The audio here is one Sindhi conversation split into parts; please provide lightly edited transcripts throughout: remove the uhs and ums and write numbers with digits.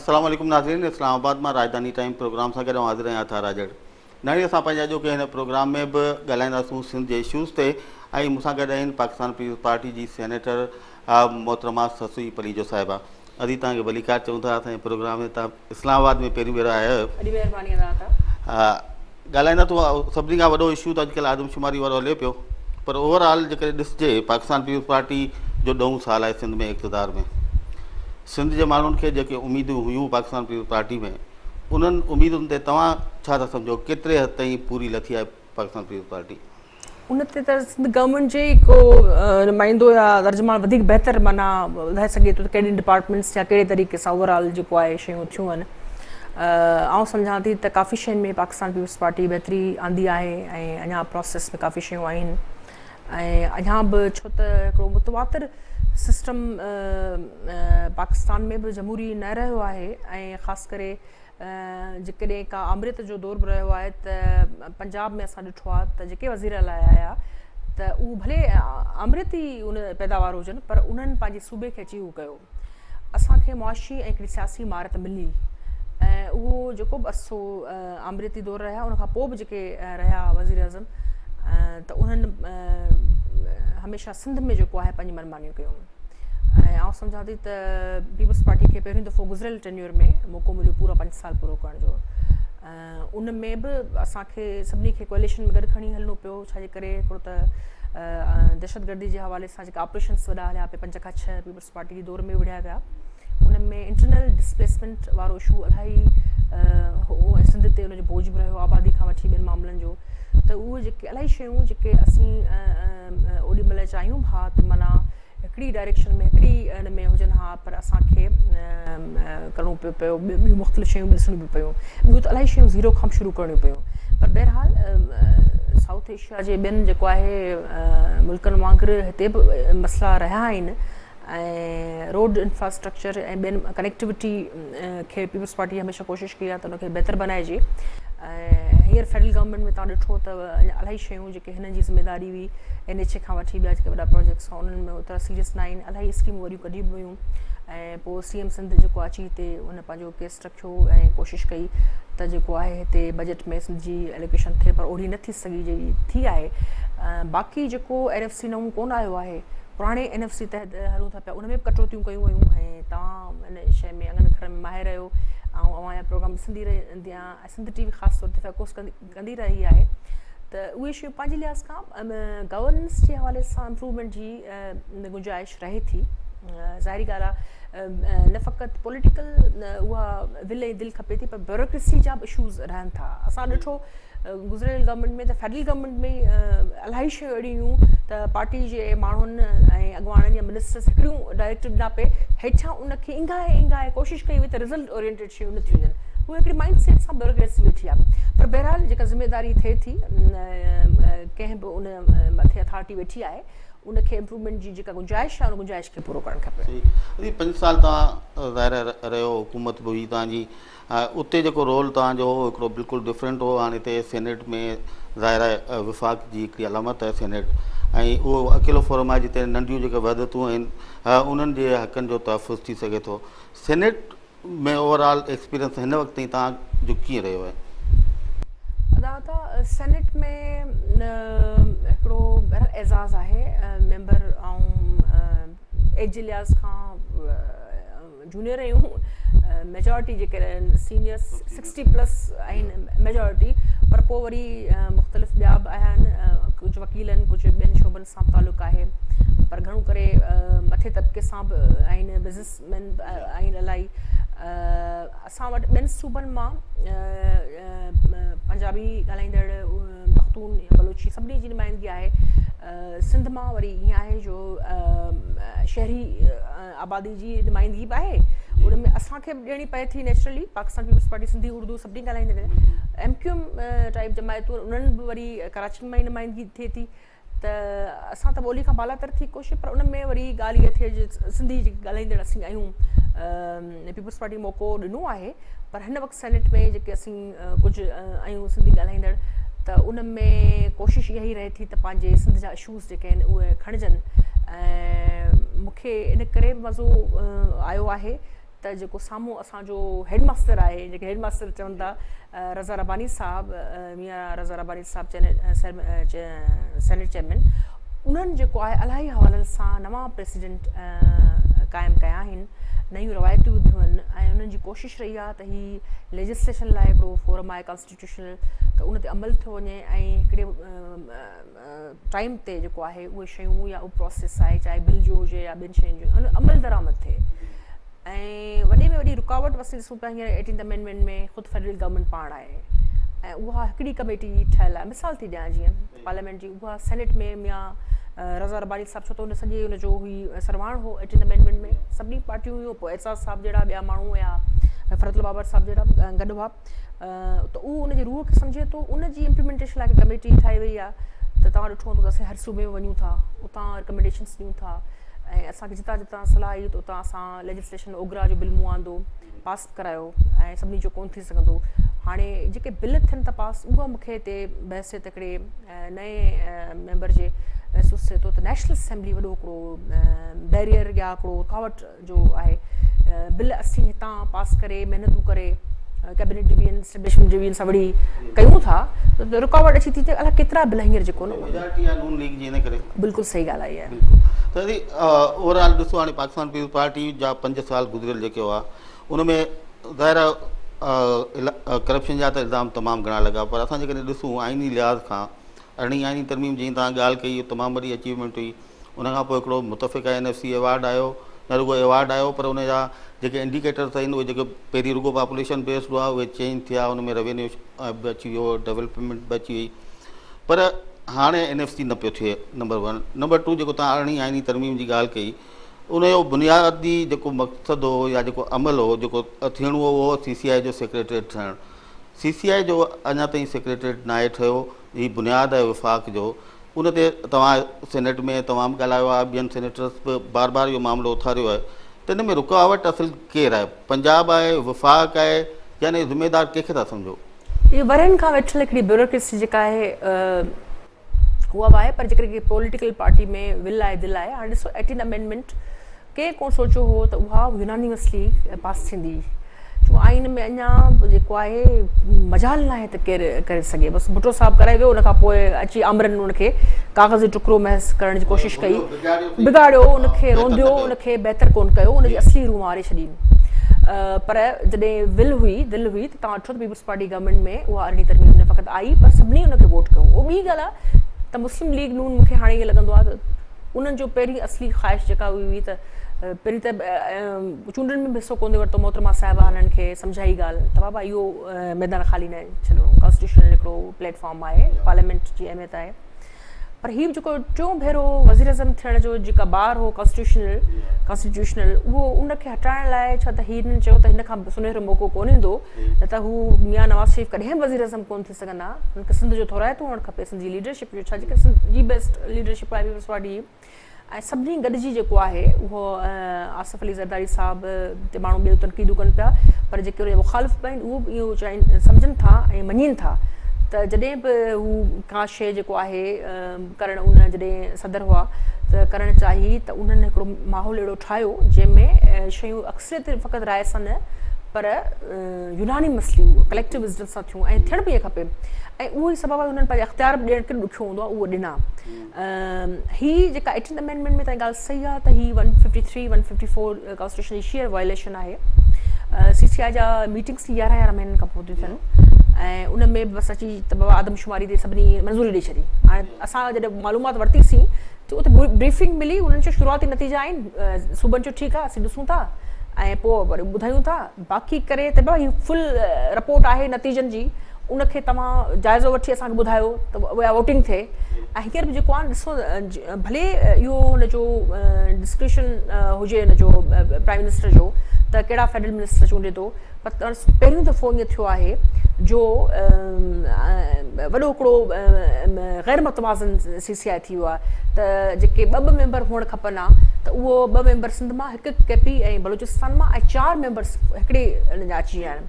السلام عليڪم ناظرين اسلام آباد مان راڄڌاني ٽائيم پروگرام سان گڏ آئون حاضر آهيان عطا راڄڙ ناظرين اسان پنهنجي اڄوڪي هن پروگرام ۾ به ڳالهائينداسون سنڌ جي اشوز تي ۽ مون سان گڏ آهن پاڪستان پيپلز پارٽي جي سينيٽر محترمه سسئي پليجو صاحبه ادي توهان کي ڀليڪار چئون ٿا اسان جي پروگرام ۾ توهان اسلام آباد ۾ پهريون ڀيرو آيا آهيو. وڏي مهرباني ادا عطا. ڳالهائيندا ته سڀني کان وڏو اشو ته اڄڪلهه آدمشماري وارو هلي پيو پر اوور آل جيڪڏهن ڏسجي پاڪستان پيپلز پارٽي جو ڏهون سال آهي سنڌ ۾ اقتدار ۾ سنڌ جي ماڻهن کي جيڪي اميدون هيون پاڪستان پيپلز پارٽي ۾ انهن اميدن تي توهان ڇا ٿا سمجهو ڪيتري حد تائين پوري لٿي آهي پاڪستان پيپلز پارٽي؟ ان تي ته سنڌ گورنمينٽ جي ئي ڪو نمائندو يا ترجمان وڌيڪ بهتر معنيٰ ٻڌائي سگهي ٿو ته ڪهڙين ڊپارٽمينٽس يا ڪهڙي طريقي سان اوور آل جيڪو آهي شيون ٿيون آهن آئون سمجهان ٿي ته ڪافي شين ۾ پاڪستان پيپلز پارٽي بهتري آندي آهي ۽ اڃا پروسيس ۾ ڪافي شيون آهن ۽ اڃا به ڇو ته هڪڙو متواتر سسٽم پاڪستان ۾ به جمهوري نه رهيو آهي ۽ خاص ڪري جيڪڏهن ڪا آمريت جو دور به رهيو آهي ته پنجاب ۾ اسان ڏٺو آهي ته جيڪي وزير اعليٰ آيا ته اهو ڀلي آمريت ئي ان پيداوار هجن پر انهن پنهنجي صوبي کي اچي اهو ڪيو اسان کي معاشي ۽ هڪڙي سياسي مارت ملي ۽ اهو جيڪو به عرصو آمريتي دور رهيا ان کان پوء به جيڪي رهيا وزير اعظم ته انهن هميشه سنڌ ۾ جيڪو آهي پنهنجي منمانيون ڪيون ۽ آئون سمجهان ٿي ته پيپلز پارٽي کي پهريون دفعو گذريل ٽينيور ۾ موقعو مليو پورا پنج سال پورو ڪرڻ جو ان ۾ به اسان کي سڀني کي ڪوئليشن ۾ گڏ کڻي هلڻو پيو ڇا جي ڪري هڪڙو ته دهشتگردي جي حوالي سان جيڪا آپريشنس وڏا هليا پئي پنج کان ڇهه پيپلز پارٽي جي دور ۾ وڙهيا ويا ان ۾ انٽرنل ڊسپليسمينٽ وارو اشو الاهي هو ۽ سنڌ تي ان جو بوجه به رهيو آبادي کان وٺي ٻين معاملن جو ته اهي جيڪي الاهي شيون جيڪي اسين اوڏي مهل چاهيون به ها ته معنيٰ هڪڙي ڊائريڪشن ۾ هڪڙي ان ۾ هجن ها پر اسان کي ڪرڻو پيو پيو ٻيون مختلف شيون به ڏسڻيون پيون پيون ٻيون ته الاهي شيون زيرو کان به شروع ڪرڻيون پيون پر بهرحال سائوٿ ايشيا جي ٻين جيڪو آهي ملڪن وانگر هتي به مسئلا رهيا آهن ۽ روڊ انفراسٽرڪچر ۽ ٻين ڪنيڪٽيوٽي کي پيپلز پارٽي هميشه ڪوشش ڪئي آهي ته ان کي بهتر بنائجي ۽ هينئر فيڊرل گورنمينٽ ۾ تان ڏٺو ته الاهي شيون جيڪي هنن جي ذميواري هئي اين ايڇ اي کان وٺي ٻيا جيڪي وڏا پروجيڪٽس هئا انهن ۾ اوترا سيريس نه آهن الاهي اسڪيمون وڏيون ڪڍيون به ويون ۽ پوء سي ايم سنڌ جيڪو اچي هتي ان پنهنجو ڪيس رکيو ۽ ڪوشش ڪئي ته جيڪو آهي هتي بجيٽ ۾ سنڌ جي الوڪيشن ٿئي پر اوڙي نه ٿي سگهي جهڙي ٿي آهي باقي جيڪو اين ايف سي نئون ڪونه آيو آهي پراڻي اين ايف سي تحت هلون ٿا پيا ان ۾ به ڪٽوتيون ڪيون ويون ۽ توهان ان شيء ۾ انگن اکرن ۾ ماهر آهيو ۽ اوهان جا پروگرام ڏسندي رهندي آهيان ۽ سنڌ ٽي وي خاص طور تي فوڪس ڪندي رهي آهي ته اهي شيون پنهنجي لحاظ کان گورننس جي حوالي سان امپروومينٽ جي گنجائش رهي ٿي ظاهري ڳالهه آهي نه فقط پوليٽيڪل اها ول ۽ دل کپي ٿي پر بيوروڪريسي جا به اشوز رهن ٿا اسان ڏٺو گذريل گورنمينٽ ۾ ته فيڊرل گورنمينٽ ۾ الاهي شيون اهڙيون هيون ته پارٽي جي ماڻهن ۽ اڳواڻن يا منسٽرس هڪڙيون ڊائريڪٽو ڏنا پئي هيٺيان ان کي اينگهائي اينگهائي ڪوشش ڪئي وئي ته رزلٽ اورينٽيڊ شيون نه ٿيون وڃن اهو هڪڙي مائنڊ سيٽ سان بيوروڪريسي ويٺي آهي پر بهرحال جيڪا ذميواري ٿئي ٿي ڪنهن به ان مٿي اٿارٽي ويٺي آهي ان کي امپروومينٽ جي جيڪا گنجائش آهي ان گنجائش کي پورو ڪرڻ کپي. صحيح ادي پنج سال توهان ظاهر رهيو حڪومت به هئي توهان جي اتي جيڪو رول توهان جو هو هڪڙو بلڪل ڊفرنٽ هو هاڻي هتي سينيٽ ۾ ظاهر آهي وفاق جي هڪڙي علامت آهي سينيٽ ۽ اهو اڪيلو فورم آهي جتي ننڍيون جيڪي وحدتون آهن انهن جي حقن جو تحفظ ٿي سگهي ٿو سينيٽ ۾ اوور آل ايڪسپيرينس هن وقت تائين توهان جو ڪيئن رهيو آهي؟ ادا عطا سينيٽ ۾ هڪڙو بهرحال اعزاز آهي ميمبر آئون ايج جي لحاظ کان جونيئر آهيون ميجارٽي جيڪي سينيئر سڪسٽي پلس آهن ميجارٽي پر پوء وري مختلف ٻيا به آهن ڪجهه وڪيل آهن ڪجهه ٻين شعبن سان به تعلق آهي پر گهڻو ڪري مٿي طبقي سان به آهن بزنس مين به آهن الاهي اسان وٽ ٻين صوبن مان پنجابي ڳالهائيندڙ پختون بلوچي سڀني جي نمائندگي آهي سنڌ مان وري ائين آهي جو شهري آبادي جي نمائندگي به آهي ان ۾ اسان کي به ڏيڻي پئي ٿي naturally Pakistan peoples party Sindhi Urdu سڀني ڳالهائيندڙ ايم ڪيو ايم ٽائپ جماعتون انهن به وري ڪراچي مان ئي نمائندگي ٿئي ٿي ته اسان ته ٻولي کان بالاتر ٿي ڪوشش پر ان ۾ وري ڳالهه اها ٿئي جو سنڌي جيڪي ڳالهائيندڙ اسين آهيون پيپلز پارٽي موقعو ڏنو آهي پر هن وقت سينيٽ ۾ جيڪي اسين ڪجهه آهيون سنڌي ڳالهائيندڙ ته ان ۾ ڪوشش اها ئي رهي ٿي ته پنهنجي سنڌ جا اشوز جيڪي آهن اهي کڻجن ۽ مون کي ان ڪري به مزو آيو آهي ته جيڪو سامهون اسان جو هيڊ ماستر آهي جيڪي هيڊ ماستر چون ٿا رضا رباني صاحب ميان رضا رباني صاحب سينيٽ چيئرمين انهن جيڪو آهي الاهي حوالن سان نوان پريسيڊنٽ قائم ڪيا آهن نيون روايتون وڌيون آهن ۽ انهن جي ڪوشش رهي آهي ته هي ليجسليشن لاء هڪڙو فورم آهي ڪانسٽيٽيوشنل ته ان تي عمل ٿيو وڃي ۽ هڪڙي ٽائيم تي جيڪو آهي اهي شيون يا اهو پروسيس آهي چاهي بل جو هجي يا ٻين شين جو ان عمل درآمد ٿئي ۽ وڏي ۾ وڏي رڪاوٽ اسين ڏسون پيا هينئر ايٽينٿ امينڊمينٽ ۾ خود فيڊرل گورنمينٽ پاڻ آهي ۽ اها هڪڙي ڪميٽي ٺهيل آهي مثال ٿي ڏيان جيئن پارليامينٽ جي اها سينيٽ ۾ ميان رضا رباني صاحب ڇو ته ان سڄي ان جو هي سرواڻ هو ايٽينٿ امينڊمينٽ ۾ سڀني پارٽيون هيون پوء اعتزاز صاحب جهڙا ٻيا ماڻهو هيا فرحت الله بابر صاحب جهڙا گڏ هئا ته اهو ان جي روح کي سمجهي ٿو ان جي امپليمينٽيشن لاء ڪميٽي ٺاهي وئي آهي ته توهان ڏٺو هوندو ته اسين هر صوبي ۾ وڃون ٿا اتان رڪمينڊيشنس ڏيون ٿا ۽ اسان کي جتان جتان صلاح آئي ته اتان اسان ليجسليشن اوگرا جو بل مون آندو پاس ڪرايو ۽ سڀني جو ڪونه ٿي سگهندو هاڻي جيڪي بل ٿين ٿا پاس اها مونکي هتي بحث تي هڪڙي نئين ميمبر جي محسوس ٿئي ٿو ته نيشنل اسيمبلي وڏو هڪڙو بيريئر يا هڪڙو رڪاوٽ جو آهي بل اسين هتان پاس ڪري محنتون ڪري ڪيبنيٽ ڊويزن اسٽيبلشمينٽ ڊويزن سان وڙهي ڪيون ٿا ته رڪاوٽ اچي ٿي ته الاء ڪيترا بل هينئر جيڪو نه ميجارٽي آهي نون ليگ جي ان ڪري بلڪل صحيح ڳالهه آهي اها بلڪل ته جي اوور آل ڏسو هاڻي پاڪستان پيپلز پارٽي جا 5 سال گذريل جيڪي هئا ان ۾ ظاهر آهي ڪرپشن جا ته الزام تمام گهڻا لڳا پر اسان جيڪڏهن ڏسون آئيني لحاظ کان ارڙهين آئيني ترميم جنهن تان ڳالهه ڪئي تمام وڏي اچيومينٽ هئي ان کان پوء هڪڙو متفقه اين ايف سي ايوارڊ آيو، نه رڳو ايوارڊ آيو پر ان جا جيڪي انڊيڪيٽرس آهن اهي جيڪي پهرين رڳو پاپوليشن بيسڊ هئا اهي چينج ٿيا ان ۾ روينيو به اچي ويو ڊولپمينٽ به اچي وئي پر هاڻي اين ايف سي نه پيو ٿئي نمبر ون نمبر ٽو جيڪو تان ارڙهين آئيني ترميم جي ڳالهه ڪئي ان جو بنيادي جيڪو مقصد هو يا جيڪو عمل هو جيڪو ٿيڻو هو اهو سي سي آء جو سيڪريٽريٽ ٺهڻ سي سي آء جو اڃا تائين سيڪريٽريٽ ناهي ٺهيو هي بنياد آهي وفاق جو ان تي توهان سينيٽ ۾ توهان به ڳالهايو آهي ٻين سينيٽرس به بار بار اهو معاملو اٿاريو آهي ته ان ۾ رڪاوٽ اصل ڪير آهي پنجاب آهي وفاق آهي يعني ذميدار ڪنهن کي ٿا سمجهو؟ اهو ورهين کان ويٺل هڪڙي بيوروڪريسي جيڪا آهي اها به آهي پر جيڪڏهن ڪنهن پوليٽيڪل پارٽي ۾ ول آهي دل آهي هاڻي ڏسو ايٽين امينڊمينٽ ڪنهن ڪونه سوچيو هو ته اها يونانيمسلي پاس ٿيندي ڇو آئين ۾ اڃا به جيڪو آهي مجال ناهي ته ڪير ڪري سگهي بس ڀٽو صاحب ڪرائي ويو ان کان پوء اچي آمرن ان کي ڪاغذ جو ٽڪرو محض ڪرڻ جي ڪوشش ڪئي بگاڙيو ان کي رونديو ان کي بهتر ڪونه ڪيو ان جي اصلي روح ماري ڇڏي پر جڏهن ول هئي دل هئي ته توهان ڏٺو ته پيپلز پارٽي گورنمينٽ ۾ اها ارڙهين ترميم نه فقط آئي پر سڀني ان کي ووٽ ڪيو اهو ٻي ڳالهه آهي ته مسلم ليگ نون مون کي هاڻي ائين لڳندو آهي ته انهن جو پهرين اصلي خواهش جيڪا هئي هئي ته پهرين ته چونڊن ۾ به حصو ڪونه ورتو محترمه صاحبه هنن کي سمجهائي ڳالهه ته بابا اهو ميدان خالي نه ڇڏڻو ڪانسٽيٽيوشنل هڪڙو پليٽ فارم آهي پارليامينٽ جي اهميت آهي پر هي جيڪو ٽيون ڀيرو وزيراعظم ٿيڻ جو جيڪا بار هو ڪانسٽيٽيوشنل ڪانسٽيٽيوشنل اهو ان کي هٽائڻ لاء ڇا ته هنن چيو ته هن کان سنهرو موقعو ڪونه ايندو نه ته هو ميان نواز شريف ڪڏهن به وزيراعظم ڪونه ٿي سگهندا هن کي سنڌ جو ٿورائتو هئڻ کپي سنڌ جي ليڊرشپ جو ڇا جي ڪري سنڌ جي بيسٽ ليڊرشپ آهي پيپلز پارٽي جي ۽ سڀني گڏجي جيڪو آهي اهو آصف علي زرداري صاحب تي ماڻهو ٻيون تنقيدون ڪن پيا پر جيڪي ان جا مخالف به آهن اهو به اهو چاهين سمجهن ٿا ۽ مڃين ٿا ته جڏهن به هو ڪا شيء جيڪو آهي ڪرڻ ان جڏهن صدر هئا ته ڪرڻ چاهي ته انهن هڪڙو ماحول اهڙو ٺاهيو جنهن ۾ شيون اڪثريت فقط راء سان نه پر يونانيمسلي ڪليڪٽو وزڊم سان ٿيون ۽ ٿيڻ به ائين کپي ۽ اهو ئي سبب آهي انهن پنهنجا اختيار به ڏيڻ ڪيڏو ڏکيو هوندو آهي اهو ڏنا. هي جيڪا ايٽينٿ امينڊمينٽ ۾ تائين ڳالهه صحيح آهي ته هي 153 154 ڪانسٽيٽيوشن جي شيئر وائليشن آهي. سي سي آء جا ميٽنگس 11 11 مهينن کان پوء ٿيون ٿين ۽ ان ۾ به بس اچي ته بابا آدمشماري تي سڀني منظوري ڏئي ڇڏي. هاڻي اسان جڏهن معلومات ورتي سين ته اتي بريفنگ ملي انهن چيو شروعاتي نتيجا آهن صوبن چيو ٺيڪ آهي اسين ڏسون ٿا ۽ پوء وري ٻڌايون ٿا باقي ڪري ته بابا هي فل رپورٽ آهي نتيجن جي ان کي توهان جائزو وٺي اسان کي ٻڌايو ته اها ووٽنگ ٿئي ۽ هينئر به جيڪو آهي ڏسو ڀلي اهو هن جو ڊسڪريشن هجي هن جو پرائم منسٽر جو ته ڪهڙا فيڊرل منسٽر چونڊي ٿو پر پهريون دفعو ائين ٿيو آهي جو وڏو هڪڙو غير متوازن سي سي آء ٿي ويو آهي ته جيڪي ٻه ٻه ميمبر هئڻ کپن ها ته اهو ٻه ميمبر سنڌ مان هڪ ڪي پي ۽ بلوچستان مان ۽ چار ميمبرس هڪڙي ان جا اچي ويا آهن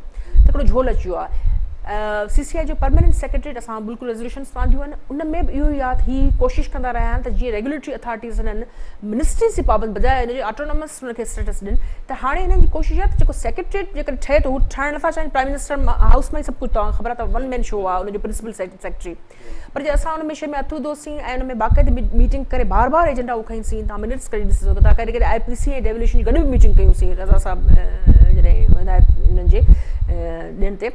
ته هڪڙو جهول اچي ويو آهي. سي سي آء جو پرماننٽ سيڪريٽريٽ اسان بلڪل ريزوليوشنس آنديون آهن ان ۾ به اهو ئي آهي ته هي ڪوشش ڪندا رهيا آهن ته جيئن ريگيوليٽري اٿارٽيز هنن منسٽريز جي پابند بجاء ان جي آٽونومس ان کي اسٽيٽس ڏين ته هاڻي هنن جي ڪوشش آهي ته جيڪو سيڪريٽريٽ جيڪڏهن ٺهي ٿو هو ٺاهڻ نٿا چاهين پرائم منسٽر هائوس مان ئي سڀ ڪجهه توهان کي خبر آهي ته ون مين شو آهي ان جو پرنسپل سيڪريٽري پر جي اسان ان ۾ شي ۾ هٿ وڌوسين ۽ ان ۾ باقاعدي ميٽنگ ڪري بار بار ايجنڊا اهو کنئيسين توهان منٽس ڪڍي ڏسي سگهو ٿا ڪڏهن ڪڏهن آء پي سي ۽ ڊيوليوشن جي گڏ به ميٽنگ ڪيونسين رضا صاحب جڏهن هدايت انهن جي ڏين تي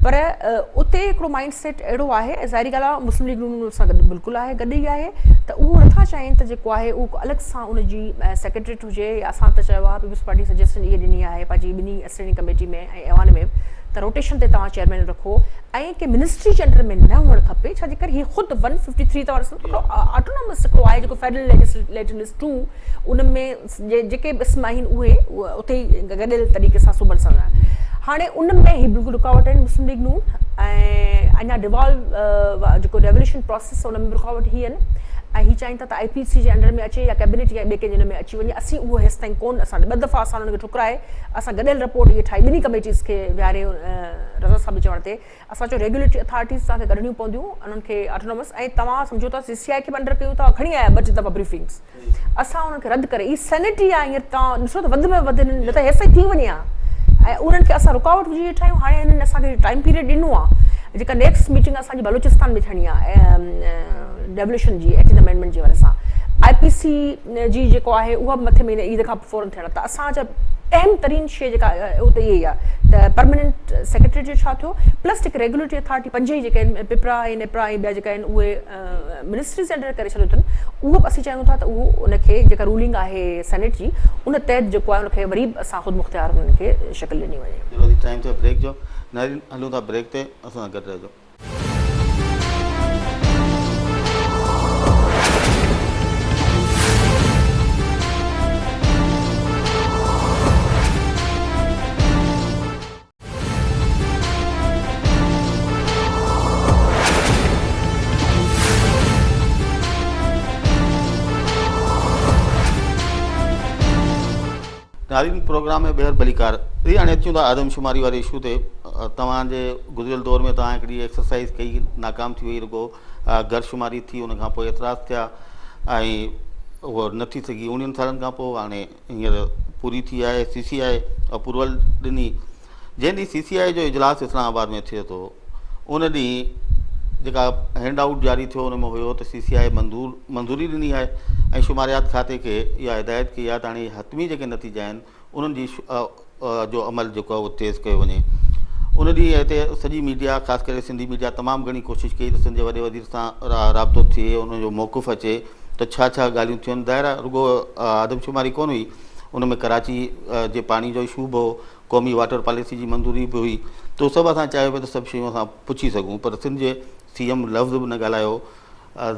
پر اتي هڪڙو مائنڊ سيٽ اهڙو آهي ۽ ظاهري ڳالهه آهي مسلم ليگ نون سان گڏ بلڪل آهي گڏ ئي آهي ته اهو نٿا چاهين ته جيڪو آهي اهو الڳ سان ان جي سيڪريٽريٽ هجي يا اسان ته چيو آهي پيپلز پارٽي سجيشن اهي ڏني آهي پنهنجي ٻنهي اسٽينڊنگ ڪميٽي ۾ ۽ ايوان ۾ ته روٽيشن تي توهان چيئرمين رکو ۽ ڪي منسٽري جي انڊر ۾ نه هئڻ کپي ڇا جي ڪري هي خود 153 توهان ڏسو ته آٽونومس هڪڙو آهي جيڪو فيڊرل ليجسليٽو لسٽ 2 ان ۾ جيڪي به اسم آهن اهي اتي ئي گڏيل طريقي سان صوبن سان هاڻي ان ۾ هي بلڪل رڪاوٽ آهن مسلم ليگ نون ۽ اڃا ڊيوالو جيڪو ڊيولوشن پروسيس ان ۾ به رڪاوٽ هي آهن ۽ هي چاهين ٿا ته آء پي سي جي انڊر ۾ اچي يا ڪيبنيٽ يا ٻئي ڪنهن جي ان ۾ اچي وڃي اسين اهو هيستائين ڪون اسان ٻه دفعا اسان انهن کي ٺڪرائي اسان گڏيل رپورٽ اهي ٺاهي ٻنهي ڪميٽيز کي ويهاري رضا صاحب جي چوڻ تي اسان چيو ريگيوليٽري اٿارٽيز توهان کي ڪڍڻيون پونديون انهن کي آٽونومس ۽ توهان سمجهو ٿا سي سي آء کي به انڊر ڪيون ٿا کڻي آيا ٻه ٽي دفعا بريفنگس اسان انهن کي رد ڪري هي سينيٽ ئي آهي هينئر توهان ڏسو ته وڌ ۾ وڌ هنن نه ته هيستائين ٿي وڃي ها ۽ انهن کي اسان رڪاوٽ وجهي ويٺا آهيون هاڻي هنن اسان کي ٽائيم پيريڊ ڏنو آهي جيڪا نيڪسٽ ميٽنگ اسان جي بلوچستان ۾ ٿيڻي آهي ڊيولوشن جي ايٽين امينڊمينٽ جي حوالي سان آء پي سي جي جيڪو آهي اها به مٿي مهيني عيد کان فورن ٿيڻ ته اسان جا اهم ترين شيء جيڪا اتي اها ئي آهي ته پرماننٽ سيڪريٽري جو ڇا ٿيو پلس جيڪي ريگوليٽري اٿارٽي پنج ئي جيڪي آهن پپرا ۽ نيپرا ۽ ٻيا جيڪا آهن اهي منسٽري جي انڊر ڪري ڇڏيو اٿن اهو به اسين چاهيون ٿا ته اهو ان کي جيڪا رولنگ آهي سينيٽ جي ان تحت جيڪو آهي ان کي وري به اسان خود مختيار انهن کي شڪل ڏني وڃي. چلو جي ٽائيم ٿيو بريڪ جو ناظرين هلون ٿا بريڪ تي اسان سان گڏ رهجو. ناظرين پروگرام ۾ ٻيهر ڀليڪار وري هاڻي اچون ٿا آدمشماري واري اشو تي توهان جي گذريل دور ۾ توهان هڪڙي ايڪسرسائز ڪئي ناڪام ٿي وئي رڳو گهر شماري ٿي ان کان پوء اعتراض ٿيا ۽ اهو نه ٿي سگهي اوڻيهن سالن کان پوء هاڻي هينئر پوري ٿي آهي سي سي آء اپروول ڏني جنهن ڏينهن سي سي آء جو اجلاس اسلام آباد ۾ ٿئي ٿو ان ڏينهن جيڪا هينڊ آئوٽ جاري ٿيو ان ۾ هيو ته سي سي آء منظور منظوري ڏني آهي ۽ شماريات کاتي کي اها هدايت ڪئي آهي ته هاڻي حتمي جيڪي نتيجا آهن انهن جي جو عمل جيڪو آهي اهو تيز ڪيو وڃي. ان ڏينهن هتي سڄي ميڊيا خاص ڪري سنڌي ميڊيا تمام گهڻي ڪوشش ڪئي ته سنڌ جي وڏي وزير سان رابطو ٿئي ان جو موقف اچي ته ڇا ڇا ڳالهيون ٿيون ظاهر آهي رڳو آدمشماري ڪونه هئي ان ۾ ڪراچي جي پاڻي جو اشو به هو قومي واٽر پاليسي جي منظوري به هئي ته سڀ اسان چاهيو پئي ته سڀ شيون اسان پڇي سگهون پر سنڌ جي سي ايم لفظ به نه ڳالهايو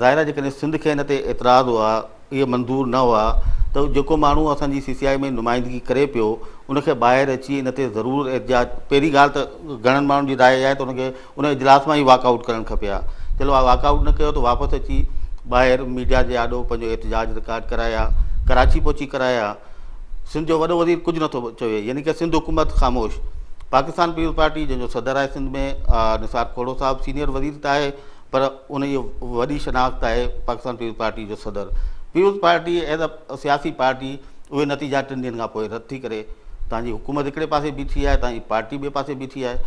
ظاهر آهي جيڪڏهن سنڌ کي ان تي اعتراض هئا، اهي منظور نه هئا ته جيڪو ماڻهو اسان جي سي سي آء ۾ نمائندگي ڪري پيو ان کي ٻاهر اچي ان تي ضرور احتجاج پهرين ڳالهه ته گهڻن ماڻهن جي راء اها آهي ته ان کي ان اجلاس مان ئي واڪ آئوٽ ڪرڻ کپي ها چلو واڪ آئوٽ نه ڪيو ته واپس اچي ٻاهر ميڊيا جي آڏو پنهنجو احتجاج رڪارڊ ڪرايا ڪراچي پهچي ڪرايا سنڌ جو وڏو وزير ڪجهه نٿو چوي يعني ڪه سنڌ حڪومت خاموش پاڪستان پيپلز پارٽي جنهن جو صدر آهي سنڌ ۾ نثار کوڙو صاحب سينيئر وزير ته آهي پر ان جي وڏي شناخت آهي پاڪستان پيپلز پارٽي جو صدر. پيپلز پارٽي ايز ا سياسي پارٽي اهي نتيجا ٽن ڏينهن کان پوء رد ٿي ڪري. توهان جي حڪومت هڪڙي پاسي بيٺي آهي، توهان جي پارٽي ٻئي پاسي بيٺي آهي.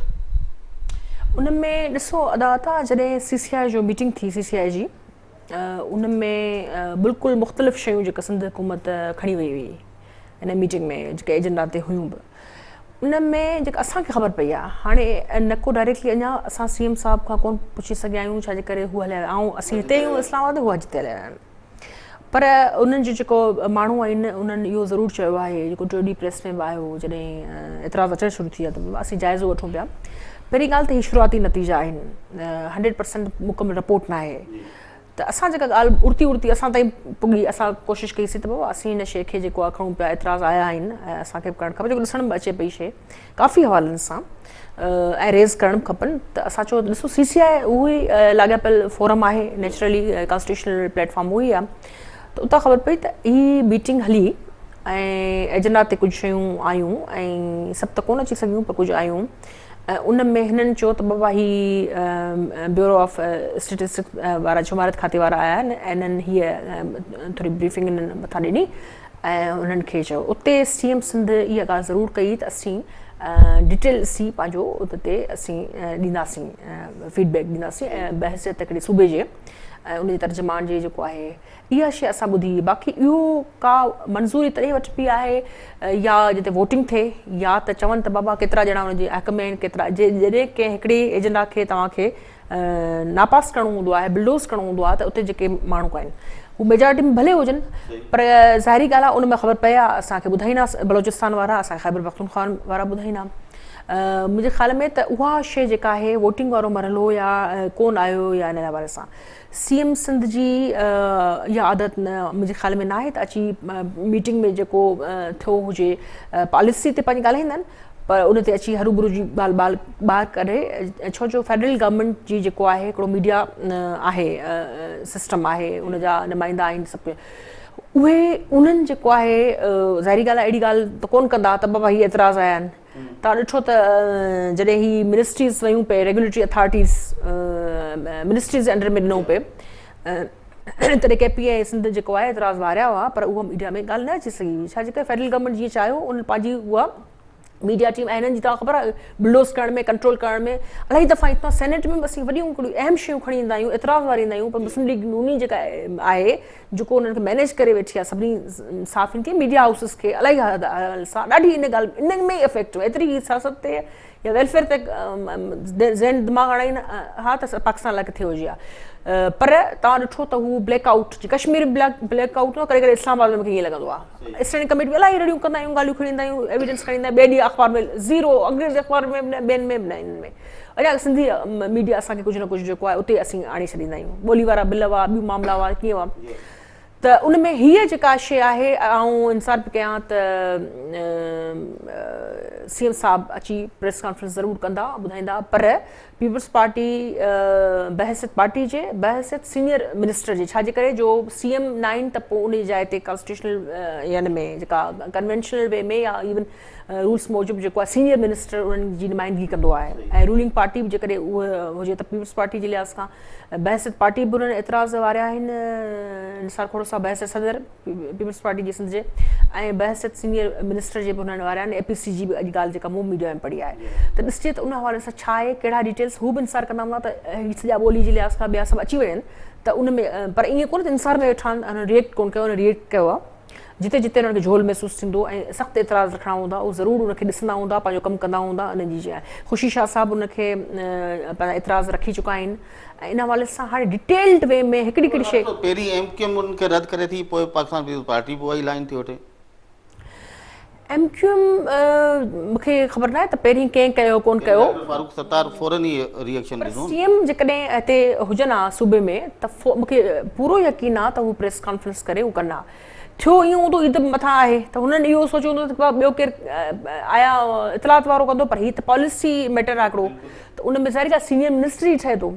ان ۾ ڏسو ادا عطا جڏهن سي سي آء جو ميٽنگ ٿي سي سي آء جي ان ۾ بلڪل مختلف شيون جيڪا سنڌ حڪومت کڻي وئي هئي ان ميٽنگ ۾ جيڪي ايجنڊا تي هيون به ان ۾ جيڪا اسان کي خبر پئي آهي هاڻي نه ڪو ڊائريڪٽلي اڃا اسان سي ايم صاحب کان ڪون پڇي سگهيا آهيون ڇا جي ڪري هو هليا ويا آئون اسين هتي آهيون اسلام آباد هو حج تي هليا ويا آهن پر انهن جو جيڪو ماڻهو آهن انهن اهو ضرور چيو آهي جيڪو ٽيون ڏينهن پريس ۾ به آيو جڏهن اعتراض اچڻ شروع ٿي ويا ته اسين جائزو وٺون پيا پهرين ڳالهه ته هي شروعاتي نتيجا آهن 100% مڪمل رپورٽ ناهي ته اسان جيڪا ڳالهه اڙتي اڙتي اسان تائين پڳي اسان ڪوشش ڪئي سين ته بابا اسين هن شيء کي جيڪو آهي کڻون پيا اعتراض آيا آهن ۽ اسان کي به ڪرڻ کپي جيڪو ڏسڻ به اچي پئي شيء ڪافي حوالن سان ۽ ريز ڪرڻ به کپن ته اسان چيو ڏسو سي سي آء اهو ئي لاڳاپيل فورم آهي نيچرلي ڪانسٽيٽيوشنل پليٽ فارم اهو ئي آهي ته اتان خبر پئي ته هي ميٽنگ هلي ۽ ايجنڊا تي ڪجهه شيون آيون ۽ سڀ ته ڪونه اچي سگهيون پر ڪجهه آيون. ۽ ان ۾ هنن چيو ته بابا هي بيورو آف اسٽيٽسٽڪس وارا شماريات کاتي وارا آيا آهن ۽ انهن هيء ٿوري بريفنگ انهن مٿان ڏني ۽ انهن کي چيو اتي سي ايم سنڌ اها ڳالهه ضرور ڪئي ته اسين ڊيٽيل ڏسي پنهنجو ان تي اسين ڏينداسين فيڊ بيڪ ڏينداسين ۽ بحيثيت هڪڙي صوبي جي ۽ ان جي ترجمان جي جيڪو آهي اها شيء اسان ٻڌي هئي باقي اهو ڪا منظوري تڏهن وٺبي آهي يا جتي ووٽنگ ٿئي يا ته چون ته بابا ڪيترا ڄڻا ان جي حق ۾ آهن ڪيترا جڏهن ڪنهن هڪڙي ايجنڊا کي توهان کي ناپاس ڪرڻو هوندو آهي بلڊوز ڪرڻو هوندو آهي ته اتي جيڪي ماڻهو آهن هو ميجارٽي ۾ ڀلي هجن پر ظاهري ڳالهه آهي ان ۾ خبر پئي آهي اسان کي ٻڌائيندا بلوچستان وارا اسان کي خيبر پختونخوا وارا ٻڌائيندا منهنجي خيال ۾ ته اها شيء جيڪا آهي ووٽنگ وارو مرحلو يا ڪون آيو يا ان حوالي سان سي ايم سنڌ جي اها عادت منهنجي خيال ۾ ناهي ته اچي ميٽنگ ۾ جيڪو ٿيو هجي پاليسي تي پنهنجي ڳالهائيندا آهن پر ان تي اچي هروڀرو جي ڳالهه ٻالهه ٻاهر ڪري ڇو جو فيڊرل گورنمينٽ جي جيڪو آهي هڪڙو ميڊيا آهي سسٽم آهي ان جا نمائندا آهن سڀ اهي انهن جيڪو آهي ظاهري ڳالهه آهي اهڙي ڳالهه ته ڪون ڪندا ته بابا هي اعتراض آيا آهن توهان ڏٺو ته جڏهن هي منسٽريز ويون پئي ريگوليٽري اٿارٽيز منسٽريز جي انڊر ۾ ڏنو پئي تڏهن ڪي پي ۽ سنڌ جيڪو آهي اعتراض واريا هئا پر اها ميڊيا ۾ ڳالهه نه اچي سگهي ڇا جي ڪري فيڊرل گورنمينٽ جيئن چاهيو ان پنهنجي اها ميڊيا ٽيم ۽ هنن جي توهان خبر آهي بلڊوز ڪرڻ ۾ ڪنٽرول ڪرڻ ۾ الاهي دفعا ائين سينيٽ ۾ به اسين وڏيون هڪڙيون اهم شيون کڻي ايندا آهيون اعتراض واريندا آهيون پر مسلم ليگ نوني جيڪا آهي جيڪو انهن کي مينيج ڪري ويٺي آهي سڀني صحافين کي ميڊيا هائوسز کي الاهي حوالي سان ڏاڍي ان ڳالهه ان ۾ افيڪٽ ايتري هي سياست تي يا ويلفيئر تي ذهن دماغ هڻائين ها ته پاڪستان لاء ڪٿي هجي ها پر توهان ڏٺو ته هو black out Kashmir black out نه ڪري ڪري اسلام آباد ۾ مونکي ائين لڳندو آهي اسٽينڊنگ ڪميٽي ۾ الاهي رڙيون ڪندا آهيون ڳالهيون کڻي ايندا آهيون ايويڊنس کڻي ايندا آهيون ٻئي ڏينهن اخبار ۾ زيرو انگريزي اخبار ۾ به نه ٻين ۾ به نه انهن ۾ اڃا سنڌي ميڊيا اسان کي ڪجهه نه ڪجهه جيڪو آهي اتي اسين آڻي ڇڏيندا آهيون ٻولي وارا بل هئا ٻيون معاملا هئا ڪيئن هئا ته ان ۾ هيء جيڪا شيء آهي آئون انصار پئي ڪيان ته سي ايم صاحب اچي پريس ڪانفرنس ضرور ڪندا ٻڌائيندا پر پيپلز پارٽي بحيثيت پارٽي جي بحيثيت سينيئر منسٽر جي ڇا جي ڪري جو سي ايم ناهن ته پوء ان جي جاء تي ڪانسٽيٽيوشنل يعني ۾ جيڪا ڪنوينشنل وي ۾ يا ايون رولس موجب جيڪو آهي سينيئر منسٽر انهن جي نمائندگي ڪندو آهي ۽ رولنگ پارٽي به جيڪڏهن اهو هجي ته پيپلز پارٽي جي لحاظ کان بحيثيت پارٽي به انهن اعتراض واريا آهن نثار کهڙو صاحب بحيثيت صدر پيپلز پارٽي جي سنڌ جي ۽ بحيثيت سينيئر منسٽر جي به انهن واريا آهن اي پي سي جي به اڄ ڳالهه جيڪا مون ميڊيا ۾ پڙهي آهي ته ڏسجي ته ان حوالي سان ڇا آهي ڪهڙا ڊيٽيلس هو به انصار ڪندا هوندا ته هي سڄا ٻولي جي لحاظ کان ٻيا سڀ اچي وڃن ته ان ۾ پر ائين ڪونه ته انصار ۾ ويٺا آهن انهن ريئڪٽ ڪونه ڪيو انهن ريئڪٽ ڪيو آهي جتي جتي انهن کي جهول محسوس ٿيندو ۽ سخت اعتراض رکڻا هوندا اهو ضرور ان کي ڏسندا هوندا پنهنجو ڪم ڪندا هوندا انهن جي خوشي شاهه صاحب ان کي پنهنجا اعتراض رکي چڪا آهن ۽ ان حوالي سان هاڻي ڊيٽيلڊ وي ۾ هڪڙي هڪڙي شيء پهرين ايم ڪيو ايم انهن کي رد ڪري ٿي پوء پاڪستان پيپلز پارٽي به اها ئي لائين ٿي وٺي. ايم ڪيو ايم مون کي خبر ناهي ته پهرين ڪنهن ڪيو ڪون ڪيو. ڊاڪٽر فاروق ستار فورن ئي ري ايڪشن پر سي ايم جيڪڏهن هتي هجن ها صوبي ۾ ته مون کي پورو يقين آ ته هو پريس ڪانفرنس ڪري هو ڪن ها. ٿيو ائين هوندو عيد مٿان آهي ته هنن اهو سوچيو هوندو ته ٻيو ڪير آيا اطلاعات وارو ڪندو پر هي ته پاليسي ميٽر آ هڪڙو ته ان ۾ ظاهري ڳالهه سينيئر منسٽر ئي ٺهي ٿو.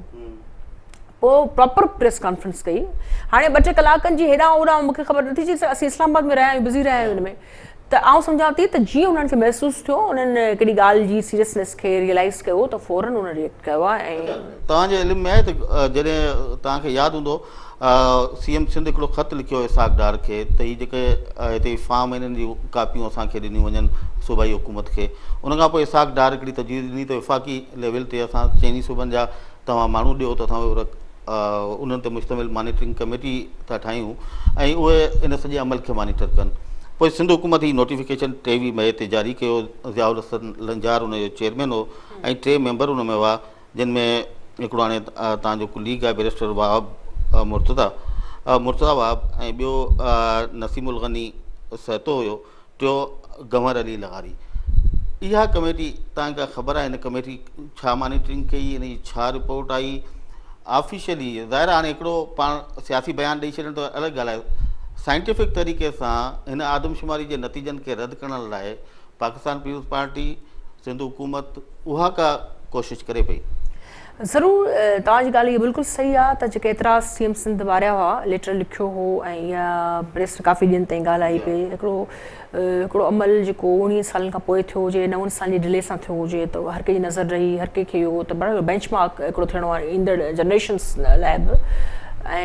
پوء پراپر پريس ڪانفرنس ڪئي. هاڻي ٻه ٽي ڪلاڪن جي هيڏانهن هوڏانهن مون کي خبر نٿي چي اسين اسلام آباد ۾ رهيا آهيون بزي رهيا آهيون ان ۾ ته آئون سمجهان ٿي ته جيئن انهن کي محسوس ٿيو انهن هڪڙي ڳالهه جي سيريسنيس کي ريئلائيز ڪيو ته فورن انهن ريئڪٽ ڪيو آهي ۽. توهان جي علم ۾ آهي ته جڏهن توهان کي ياد هوندو سي ايم سنڌ هڪڙو خط لکيو اسحاق ڊار کي ته هي جيڪي هتي فارم آهن انهن جون ڪاپيون اسان کي ڏنيون وڃن صوبائي حڪومت کي ان کان پوء اسحاق ڊار هڪڙي تجويز ڏني ته وفاقي ليول تي اسان چئني صوبن جا توهان ماڻهو ڏيو ته اسان انهن تي مشتمل مانيٽرنگ ڪميٽي ٿا ٺاهيون ۽ اهي ان سڄي عمل کي مانيٽر ڪن. پوء سنڌ حڪومت هي نوٽيفڪيشن 23 مئي تي جاري ڪيو، ضياء الحسن لنجار ان جو چيئرمين هو ۽ ٽي ميمبر ان ۾ هئا جن ۾ هڪڙو هاڻي توهان جو ڪليگ آهي بئريسٽر وهاب مرتضيٰ مرتضيٰ وهاب ۽ ٻيو نسيم الغني سهتو هيو. ٽيو گنور علي لغاري. اها ڪميٽي توهان کي خبر آهي هن ڪميٽي ڇا مانيٽرنگ ڪئي ان جي ڇا رپورٽ آئي آفيشلي ظاهر آهي هاڻي هڪڙو پاڻ سياسي بيان ڏئي ڇڏڻ ته الڳ ڳالهه آهي سائنٽيفڪ طريقي سان هن آدمشماري جي نتيجن کي رد ڪرڻ لاء پاڪستان پيپلز پارٽي سنڌ حڪومت اها ڪا ڪوشش ڪري پئي. ضرور توهان جي ڳالهه اها بلڪل صحيح آهي ته جيڪي اعتراض سي ايم سنڌ واريا هئا ليٽر لکيو هو ۽ اها پريس ۾ ڪافي ڏينهن تائين ڳالهه آئي پئي هڪڙو هڪڙو عمل جيڪو اوڻيهه سالن کان پوء ٿيو هجي نون سالن جي ڊلي سان ٿيو هجي ته هر ڪنهن جي نظر رهي هر ڪنهن کي اهو ته بڻ بينچ مارڪ هڪڙو ٿيڻو آهي ايندڙ جنريشنس لاء به ۽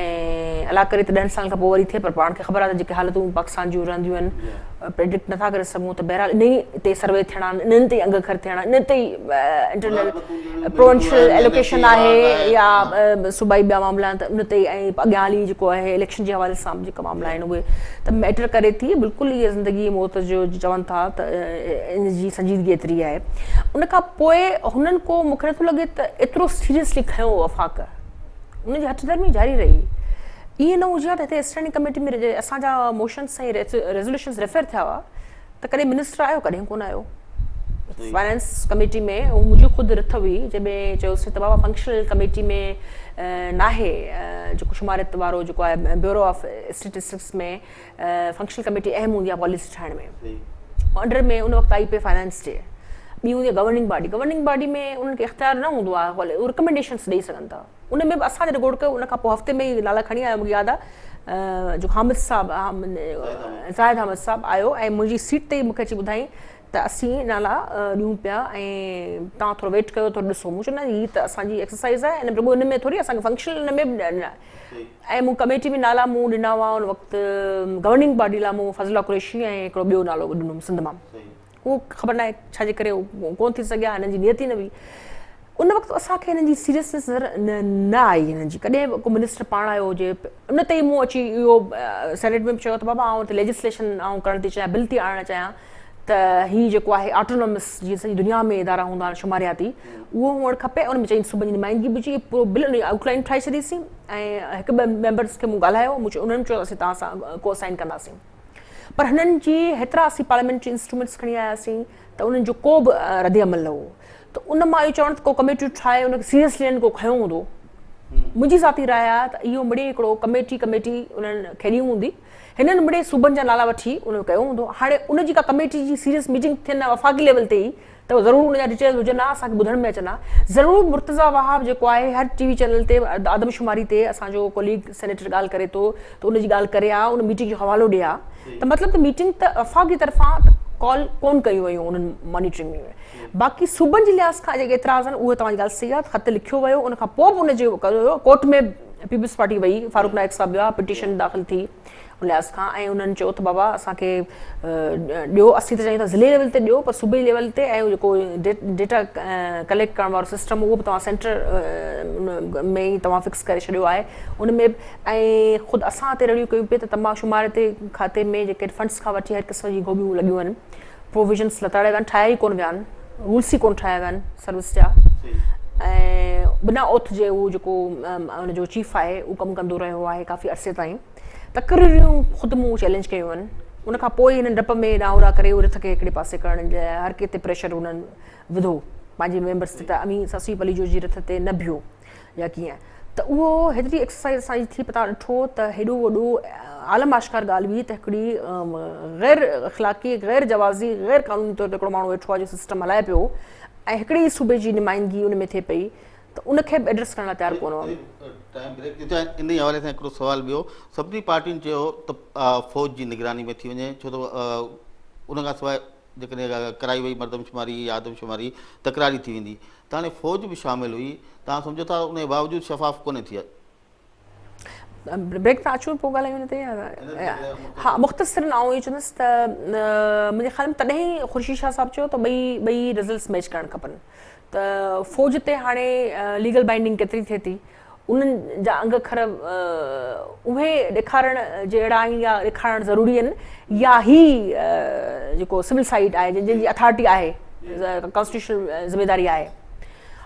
الله ڪري ته ڏهن سالن کان پوء وري ٿئي پر پاڻ کي خبر آهي ته جيڪي حالتون پاڪستان جون رهنديون آهن پريڊڪٽ نٿا ڪري سگهون ته بهرحال انهي تي سروي ٿيڻا آهن انهن تي انگ اکر ٿيڻا انهن تي انٽرنل پروونشل ايلوڪيشن آهي يا صوبائي ٻيا معاملا آهن ته ان تي ۽ اڳيان هلي جيڪو آهي اليڪشن جي حوالي سان به جيڪا معاملا آهن اهي ته ميٽر ڪري ٿي بلڪل اها زندگي موت جو چون ٿا ته ان جي سنجيدگي ايتري آهي ان کان پوء هنن ڪو مونکي نٿو لڳي ته ايترو سيريسلي کنيو وفاق ان جي هٺ ڌرمي جاري رهي. ائين نه هجي ها ته هتي اسٽينڊنگ ڪميٽي ۾ جڏهن اسان جا موشنس ۽ ريزوليوشنس ريفر ٿيا هئا ته ڪڏهن منسٽر آيو ڪڏهن ڪونه آيو. فائنانس ڪميٽي ۾ منهنجي خود رٿ هئي جنهن ۾ چيوسين ته بابا فنڪشنل ڪميٽي ۾ ناهي جيڪو شماريت وارو جيڪو آهي bureau of statistics ۾ functional committee اهم هوندي آهي پاليسي ٺاهڻ ۾ انڊر ۾ ان وقت آئي پئي فائنانس جي ٻي هوندي آهي گورننگ باڊي گورننگ باڊي ۾ انهن کي اختيار نه هوندو آهي اهي رڪمينڊيشنس ڏئي سگهن ٿا ان ۾ به اسان جڏهن گوڙ ڪيو ان کان پوء هفتي ۾ ئي نالا کڻي آيو مونکي ياد آهي جو حامد صاحب زاهد حامد صاحب آيو ۽ منهنجي سيٽ تي ئي مونکي اچي ٻڌائين ته اسين نالا ڏيون پيا ۽ توهان ٿورو ويٽ ڪيو ٿورو ڏسو مون چيو نه هي ته اسان جي ايڪسرسائز آهي ۽ رڳو ان ۾ ٿوري اسان کي فنڪشنل ان ۾ به ۽ مون ڪميٽي ۾ نالا مون ڏنا هئا ان وقت گورننگ باڊي لاء مون فضل الله قريشي ۽ هڪڙو ٻيو نالو به ڏنو سنڌ مان اهو خبر ناهي ڇا جي ڪري ڪون ٿي سگهيا هنن جي نيت ئي نه هئي ان وقت اسان کي هنن جي سيريسنس نظر نه آئي هنن جي ڪڏهن به ڪو منسٽر پاڻ آيو هجي ان تي ئي مون اچي اهو سينيٽ ۾ به چيو ته بابا آئون ليجسليشن آئون ڪرڻ ٿي چاهيان بل ٿي آڻڻ چاهيان ته هي جيڪو آهي آٽونومس جيئن سڄي دنيا ۾ ادارا هوندا آهن شمارياتي اهو هئڻ کپي ان ۾ چئن صوبن جي نمائندگي به هجي پورو بل ان جي آئوٽ لائن ٺاهي ڇڏيسين ۽ هڪ ٻه ميمبرس کي مون ڳالهايو مون چيو انهن چيو اسين توهان سان ڪو سائن ڪنداسين پر هنن جي هيترا اسين پارليامينٽري انسٽرومينٽس کڻي آياسين ته انهن جو ڪو به رد عمل نه هو ته ان مان اهو چوڻ ته ڪو ڪميٽيون ٺاهي ان کي سيريسلي انهن ڪو کنيو هوندو منهنجي ذاتي راء آهي ته اهو مڙئي هڪڙو ڪميٽي ڪميٽي انهن کيڏي هوندي هنن مڙئي صوبن جا نالا وٺي ان ڪيو هوندو. هاڻي ان جي ڪا ڪميٽي جي سيريس ميٽنگ ٿين ها وفاقي ليول تي ئي ته ضرور ان جا ڊيٽيلز هجن ها اسان کي ٻڌڻ ۾ اچن ها. ضرور مرتضيٰ وهاب جيڪو آهي هر ٽي وي چينل تي آدمشماري تي اسان جو ڪوليگ سينيٽر ڳالهه ڪري ٿو ته ان جي ڳالهه ڪري ها ان ميٽنگ جو حوالو ڏي ها ته مطلب ته ميٽنگ ته وفاق جي طرفان ڪال ڪون ڪيون ويون انهن مانيٽرنگ ۾ باقي صوبن جي لحاظ کان جيڪي اعتراض آهن اهي توهان جي ڳالهه صحيح آهي خط لکيو ويو ان کان پوء به ان جو ڪيو ويو ڪورٽ ۾ پيپلز پارٽي وئي فاروق نائيڪ صاحب ويا پٽيشن داخل ٿي ان لحاظ کان ۽ انهن چيو ته بابا اسان کي ڏيو اسين ته چاهيون ٿا ضلعي ليول تي ڏيو پر صوبي ليول تي ۽ جيڪو ڊيٽا ڪليڪٽ ڪرڻ وارو سسٽم اهو به توهان سينٽر ۾ ئي توهان فڪس ڪري ڇڏيو آهي ان ۾ ۽ خود اسان تي رڙيون ڪيون پئي ته تمام شماريتي کاتي ۾ جيڪي فنڊس کان وٺي هر قسم جي گهوٻيون لڳيون آهن پروويزنس لتاڙيا ويا آهن ٺاهيا ئي ڪونه ويا آهن رولس ئي ڪونه ٺاهيا ويا آهن سروس جا ۽ بنا اوٿ جي هو جيڪو ان جو چيف آهي اهو ڪم ڪندو رهيو آهي ڪافي عرصي تائين تقريرون خود مون چئلينج ڪيون آهن ان کان پوء هنن ڊپ ۾ هيڏانهن هوڏانهن ڪري رٿ کي هڪڙي پاسي ڪرڻ جي لاء هر ڪنهن تي پريشر هنن وڌو پنهنجي ميمبرس تي ته اوهين سسئي پليجو جي رٿ تي نه بيهو يا ڪيئن ته اهو هيتري ايڪسرسائز اسان جي ٿي پتا ڏٺو ته هيڏو وڏو عالم آشڪار ڳالهه هئي ته هڪڙي غير اخلاقي غير جوازي غير قانوني طور تي هڪڙو ماڻهو ويٺو آهي جو سسٽم هلائي پيو ۽ هڪڙي ئي صوبي جي نمائندگي ان ۾ ٿئي پئي ته ان کي به ايڊريس ڪرڻ لاء تيار ڪونه هئا. ٽائيم بريڪ ٿي ٿيو ۽ انهي حوالي سان هڪڙو سوال ٻيو سڀني پارٽين چيو ته فوج جي نگراني ۾ ٿي وڃي ڇو ته ان کان سواء جيڪڏهن ڪرائي وئي مردمشماري يا آدمشماري تڪراري ٿي ويندي ته هاڻي فوج به شامل هئي، توهان سمجهو ٿا ان جي باوجود شفاف ڪونه ٿي آهي. بريڪ تان اچون پوء ڳالهايون ان تي ها مختصرا آئون اهو چوندس ته منهنجي خيال ۾ تڏهن ئي خورشيد شاهه صاحب چيو ته ٻئي ٻئي رزلٽس ميچ ڪرڻ کپن ته فوج تي هاڻي ليگل بائنڊنگ ڪيتري ٿئي ٿي انهن جا انگ اکر اهي ڏيکارڻ جهڙا آهن يا ڏيکارڻ ضروري آهن يا هي جيڪو سول سائيڊ آهي جن جي اٿارٽي آهي ڪانسٽيٽيوشنل ذميواري آهي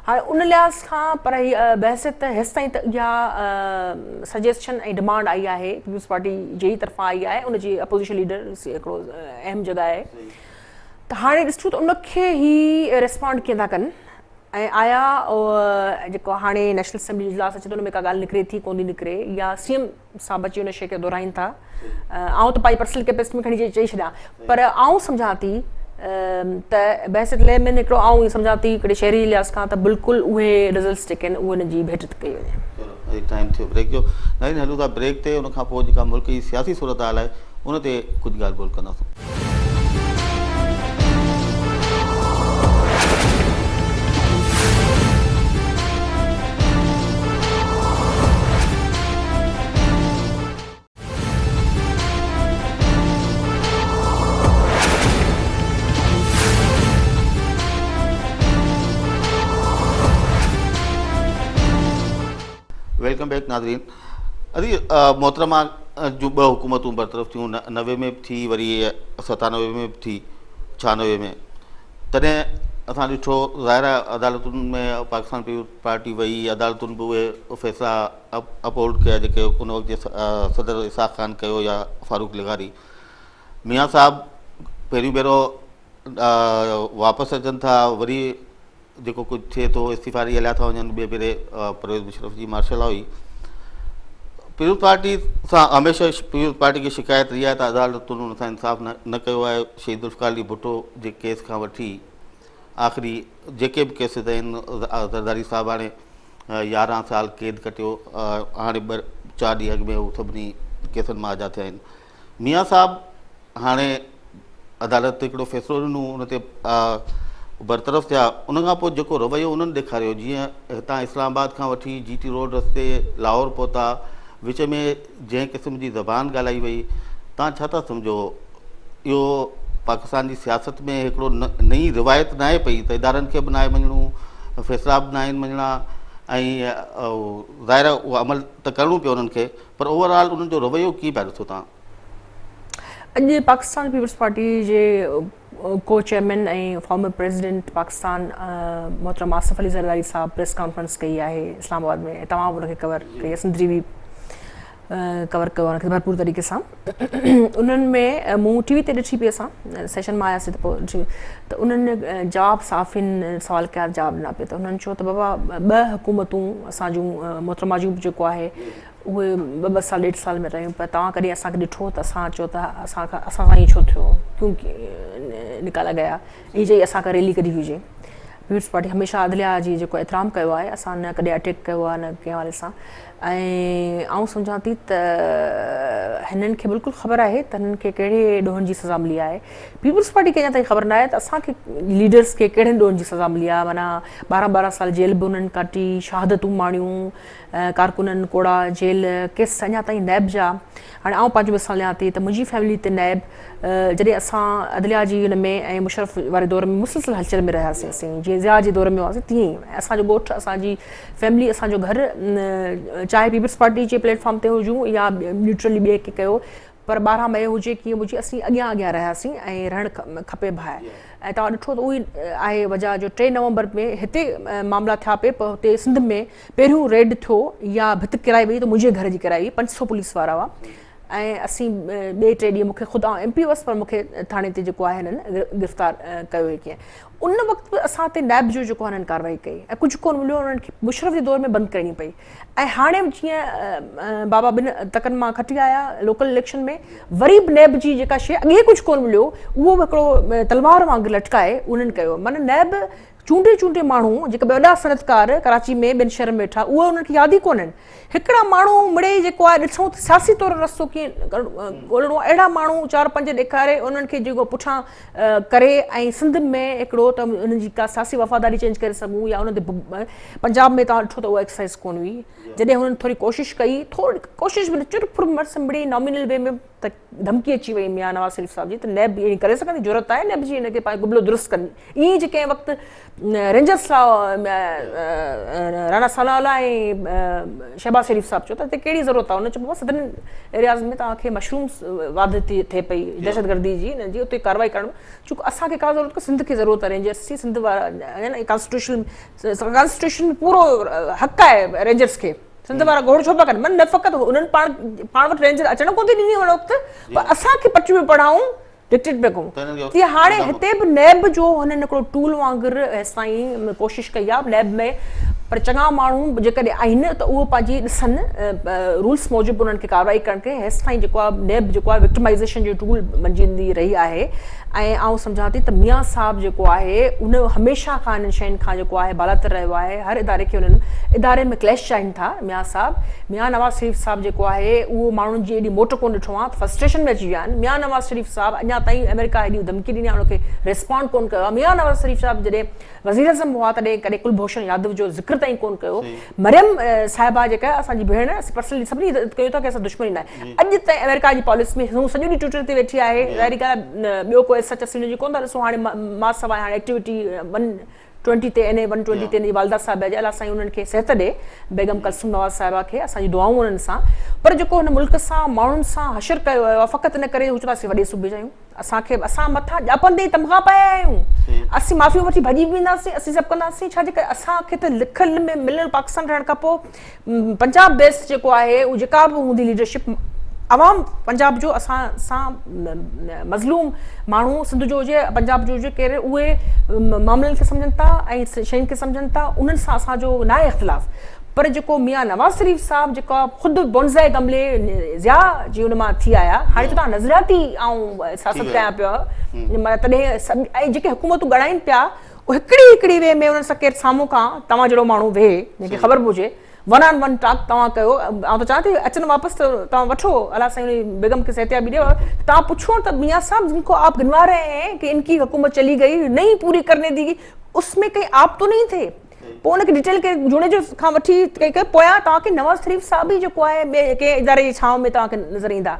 هاڻي ان لحاظ کان پر هي بحثيت هيستائين ته اها سجيشن ۽ ڊمانڊ آئي آهي پيپلز پارٽي جي ئي طرفان آئي آهي ان جي اپوزيشن ليڊر هڪڙو اهم جڳهه آهي ته هاڻي ڏسون ته ان کي هي ريسپانڊ ڪيئن ٿا ڪن ۽ آيا جيڪو هاڻي نيشنل اسيمبلي جو اجلاس اچي ٿو ان ۾ ڪا ڳالهه نڪري ٿي ڪون ٿي نڪري يا سي ايم صاحب اچي ان شيء کي دهرائين ٿا آئون ته پنهنجي پرسنل ڪيپيسٽي ۾ کڻي چئي ڇڏيان پر آئون سمجهان ٿي ته بحيثيت ليمين هڪڙو آئون ائين سمجهان ٿي هڪڙي شهري جي لحاظ کان ته بلڪل اهي رزلٽس جيڪي آهن اهي ان جي ڀيٽ ڪئي وڃي. چلو هي ٽائيم ٿيو بريڪ جو ناظرين هلون ٿا بريڪ تي ان کان پوء جيڪا ملڪ جي سياسي صورتحال آهي ان تي ڪجهه ڳالهه ٻولهه ڪنداسون. Welcome back ناظرين ادي محترمه جون ٻه حڪومتون برطرف ٿيون 90 ۾ به ٿي وري 97 ۾ به ٿي 96 ۾ تڏهن اسان ڏٺو ظاهر آهي عدالتن ۾ پاڪستان پيپلز پارٽي وئي عدالتن به اهي فيصلا اپ هولڊ ڪيا جيڪي ان وقت جي صدر اسحاق خان ڪيو يا فاروق لغاري. ميان صاحب پهريون ڀيرو واپس اچن ٿا وري جيڪو ڪجهه ٿئي ٿو استعيفا ڏئي هليا ٿا وڃن ٻئي ڀيري پرويز مشرف جي مارشل لا هئي. پيپلز پارٽي سان هميشه پيپلز پارٽي کي شڪايت رهي آهي ته عدالتن ان سان انصاف نه ڪيو آهي شهيد ذوالفقار علي ڀٽو جي ڪيس کان وٺي آخري جيڪي به ڪيسز آهن زرداري صاحب هاڻي 11 سال قيد ڪٽيو، هاڻي ٻه چار ڏينهن اڳ ۾ هو سڀني ڪيسن مان آزاد ٿيا آهن. ميان صاحب هاڻي عدالت هڪڙو فيصلو ڏنو ان تي برطرف ٿيا، ان کان پوء جيڪو رويو انهن ڏيکاريو جيئن هتان اسلام آباد کان وٺي جي ٽي روڊ رستي لاهور پهتا، وچ ۾ جنهن قسم جي زبان ڳالهائي وئي، تان ڇا ٿا سمجهو؟ اهو پاڪستان جي سياست ۾ هڪڙو نئين روايت ناهي پئي ته ادارن کي به ناهي مڃڻو، فيصلا به ناهن مڃڻا ۽ ظاهر آهي اهو عمل ته ڪرڻو پيو انهن کي پر اوور آل انهن جو رويو ڪيئن پيا ڏسو توهان؟ اڄ پاڪستان پيپلز پارٽي جي co chairman ۽ former president Pakistan محترم آصف علي زرداري صاحب پريس ڪانفرنس ڪئي آهي اسلام آباد ۾ توهان به ان کي ڪور ڪئي آهي سنڌ ٽي وي ڪور ڪيو ان کي ڀرپور طريقي سان انهن ۾ مون ٽي وي تي ڏٺي پئي اسان سيشن مان آياسي ته پوء ته انهن جواب صحافين سوال ڪيا جواب ڏنا پئي ته انهن چيو ته بابا ٻه حڪومتون اسان جون محترمه جون به جيڪو آهي اهي ٻه ٻه سال ڏيڍ سال ۾ رهيون پر توهان ڪڏهن اسان کي ڏٺو ته اسان چيو ته اسان کان اسان سان ائين ڇو ٿيو ڪيون نڪالا گيا ائين چئي اسان کان ريلي ڪڍي هجي پيپلز پارٽي هميشه عدليه جي جيڪو احترام ڪيو آهي اسان نه ڪڏهن اٽيڪ ڪيو آهي نه ڪنهن حوالي سان ۽ آئون سمجهان ٿي ته هنن کي بلڪل خبر آهي ته هنن کي ڪهڙي ڏوهن جي سزا ملي آهي پيپلز پارٽي کي اڃا تائين خبر ناهي ته اسان کي ليڊرز کي ڪهڙن ڏوهن جي سزا ملي آهي معنيٰ ٻارهن ٻارهن سال جيل به انهن ڪاٽي شهادتون ماڻيون ڪارڪنن ڪوڙا جيل ڪيس اڃا تائين نيب جا هاڻي آئون پنهنجو مثال ڏيان ٿي ته منهنجي فيملي تي نيب جڏهن اسان عدليا جي ان ۾ ۽ مشرف واري دور ۾ مسلسل هلچل ۾ رهياسين اسين جيئن ضياء جي دور ۾ هئاسين تيئن ئي اسان جو ڳوٺ اسان جي فيملي اسان جو گهر چاهي پيپلز پارٽي جي پليٽ فارم تي هجون يا نيوٽرلي ٻئي ڪي ڪيو پر 12 مئي هجي ڪيئن به هجي اسين اڳيان اڳيان رهياسين ۽ رهڻ کپي به آهي ۽ توهان ڏٺو ته اهو ئي آهي وجهه جو 3 نومبر ۾ هتي معاملا ٿيا پئي پر هتي سنڌ ۾ پهريون ريڊ ٿيو يا ڀت ڪرائي وئي ته منهنجي گهر جي ڪرائي وئي 500 پوليس وارا هئا ۽ اسين ٻئي ٽي ڏينهن مونکي خود آئون ايم پي هئس پر مونکي ٿاڻي تي جيڪو آهي هنن گرفتار ڪيو ڪيئن ان وقت به اسان تي نيب جو جيڪو هنن ڪارروائي ڪئي ۽ ڪجهه ڪونه مليو انهن کي مشرف جي دور ۾ بند ڪرڻي پئي ۽ هاڻي به جيئن بابا ٻن تڪن مان کٽي آيا لوڪل اليڪشن ۾ وري به نيب جي جيڪا شيء اڳي ڪجهه ڪونه مليو اهو به هڪڙو تلوار وانگر لٽڪائي انهن ڪيو معنيٰ نيب چونڊي چونڊي ماڻهو جيڪي وڏا صنعتڪار ڪراچي ۾ ٻين شهرن ۾ ويٺا اهي انهن کي ياد ئي ڪونهن هڪڙا ماڻهو مڙئي جيڪو آهي ڏٺو ته سياسي طور رستو ڪيئن ڳولڻو اهڙا ماڻهو چار پنج ڏيکاري انهن کي جيڪو پٺيان ڪري ۽ سنڌ ۾ هڪڙو ته انهن جي ڪا سياسي وفاداري چينج ڪري سگهون يا انهن تي پنجاب ۾ توهان ڏٺو ته اها ايڪسرسائز ڪونه هئي جڏهن هنن ٿوري ڪوشش ڪئي ٿوري ڪوشش به نه چر ڦر مرس مڙئي نامينل وي ۾ ته ڌمڪي اچي وئي ميان نواز شريف صاحب جي ته نيب ائين ڪري سگهندي جرئت آهي نيب جي هن کي پنهنجو قبلو درست ڪن ائين ئي ڪنهن وقت رينجرس لا رانا ثناء الله ۽ شهباز شريف صاحب چيو ته هتي ڪهڙي ضرورت آهي هن چيو بابا سدرن ايرياز ۾ توهان کي مشرومس واڌ ٿئي پئي دهشتگردي جي هن جي اتي ڪارروائي ڪرڻ چونڪه اسان کي ڪا ضرورت ڪونهي سنڌ کي ضرورت آهي رينجرس جي سنڌ وارا ڪانسٽيٽيوشن ڪانسٽيٽيوشن ۾ پورو حق آهي رينجرس کي سنڌ وارا گوڙ ڇو پيا ڪن من نه فقط انهن پاڻ پاڻ وٽ رينجر اچڻ ڪونه ٿي ڏني ان وقت پر اسان کي پٽيون پيا پڙهائون ڊڪٽيٽ پيا ڪيون تي هاڻي هتي به نيب جو هنن هڪڙو ٽول وانگر هيستائين ڪوشش ڪئي آهي نيب ۾ پر چڱا ماڻهو جيڪڏهن آهن ته اهو پنهنجي ڏسن رولس موجب انهن کي ڪارروائي ڪرڻ کي هيستائين جيڪو آهي نيب جيڪو آهي وڪٽمائيزيشن جو ٽول بنجندي رهي آهي ۽ آئون سمجهان ٿي ته ميان صاحب جيڪو آهي ان هميشه کان انهن شين کان جيڪو آهي بالاتر رهيو آهي هر اداري کي انهن اداري ۾ ڪليش چاهين ٿا ميان صاحب ميان نواز شريف صاحب جيڪو آهي اهو ماڻهن جي ايڏي موٽ ڪونه ڏٺو آهي ته فرسٽريشن ۾ اچي ويا آهن ميان نواز شريف صاحب اڃا تائين آمريڪا ايڏي ڌمڪي ڏني آهي ان کي ريسپانڊ ڪونه ڪيو آهي ميان نواز شريف صاحب جڏهن وزيراعظم هئا تڏهن ڪڏهن ڪلڀوشن يادو جو ذڪر تائين ڪونه ڪيو. مريم صاحبه جيڪا اسان جي ڀيڻ اسين پرسنلي سڀني عزت ڪيون ٿا ڪنهن سان دشمني ناهي اڄ تائين آمريڪا جي پاليسي ۾ هو سڄو ڏينهن ٽوئٽر تي ويٺي آهي ظاهري ڳالهه آهي ٻيو ڪو ايز سچ اسين ان جي ڪونه ٿا ڏسون هاڻي مان سواء هاڻي ايڪٽيوٽي ون ٽوئنٽي تي اين اي ون ٽوئنٽي تي ان جي والده صاحبه جي الله سائين انهن کي صحت ڏي بيگم ڪلثوم نواز صاحبه کي اسان جون دعائون انهن سان پر جيڪو هن ملڪ سان ماڻهن سان حشر ڪيو ويو آهي فقط ان ڪري هو چوندا اسين وڏي صوبي جا آهيون اسان کي اسان مٿان ڄاپندي ئي تمغا پايا آهيون اسين معافيون وٺي ڀڄي به وينداسين اسين سڀ ڪنداسين ڇا جي ڪري اسان کي ته لکيل ۾ مليل پاڪستان ٺهڻ کان پوء پنجاب بيس جيڪو آهي اهو جيڪا به هوندي ليڊرشپ عوام پنجاب جو اسان سان مظلوم ماڻهو سنڌ جو هجي پنجاب جو هجي ڪير اهي معاملن کي سمجهن ٿا ۽ شين کي سمجهن ٿا انهن سان اسان جو ناهي اختلاف پر جيڪو ميان نواز شريف صاحب جيڪا خود بونزائي گملي ضياء جي ان مان ٿي آيا هاڻي چون ٿا نظرياتي آئون سياست ڪيان پيو معنيٰ تڏهن سڀ ۽ جيڪي حڪومتون ڳڻائين پيا هڪڙي هڪڙي وي ۾ انهن سان ڪير سامهون کان توهان جهڙو ماڻهو ويهي جنهن کي خبر به هجي ون آن ون ٽاڪ توهان ڪيو آئون ته چوان ٿي اچن واپس ته توهان وٺو الله سائين ان بيگم کي صحتيابي ڏي توهان پڇو ته ميان صاحب جن کو آپ گنوا رهي هين ڪي ان ڪي حڪومت چلي گئي نئين پوري ڪرني the گئي اس ۾ ڪهين آپ تو نهين ٿي پوء ان کي ڊيٽيل ڪي جوڻيجو کان وٺي ڪنهن پويان توهان کي نواز شريف صاحب ئي جيڪو آهي ٻئي ڪنهن اداري جي ڇانو ۾ توهان کي نظر ايندا.